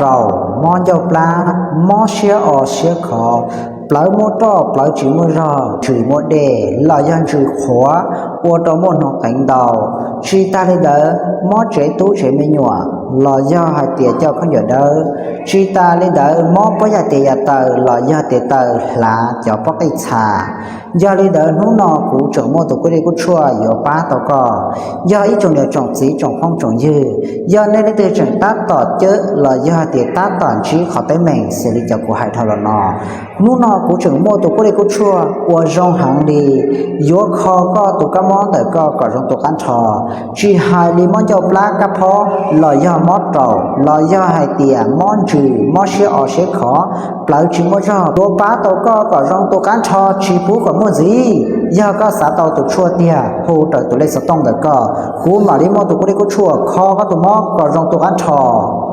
rau, mob ncauj plab, mob siab o siab khov, plawv muaj roj plawv tsis muaj zog, ntsws muaj dej los yog ntsws qhuav ua rau muaj hnoos qeev ntau. Tsis tas li ntawd mob tsev tub tsev me nyuam los yog hais tias coj khaub ncaws dawb. Tsis tas li ntawd mob pob yas tes yas taw los yog tes taw hlav cov pob qij txha. Yog li ntawd hnub no kuv tseem muaj tus kuj dej kuj tshuaj yuav pab tau koj. Yog ib tsoom niam tsoom txiv tsoom phooj tsoom ywg, yog nej leej twg tseem tab tom cawm los yog hais tias tab tom ntsib qhov teeb meem xws li cov kuv hais dhau los no, hnub no kuv tseem muaj tus kuj dej kuj tshuaj uas zoo heev li yuav kho koj tus kab mob ntawm koj kom zoo tu qab nrho. Tsis hais li mob ncauj plab kab phob los yog mob raum los yog hais tias mob ntsws mob siab o siab khov, plawv tsis muaj zog, yuav pab tau koj kom zoo tu qab nrho tsis pub kom muaj ntxiv. Yog koj xav tau tus tshuaj tiag hu raws tus lej xov tooj ntawm koj, kuv mam li muaj tus kuj dej kuj tshuaj kho koj tus mob kom zoo tu qab nrho.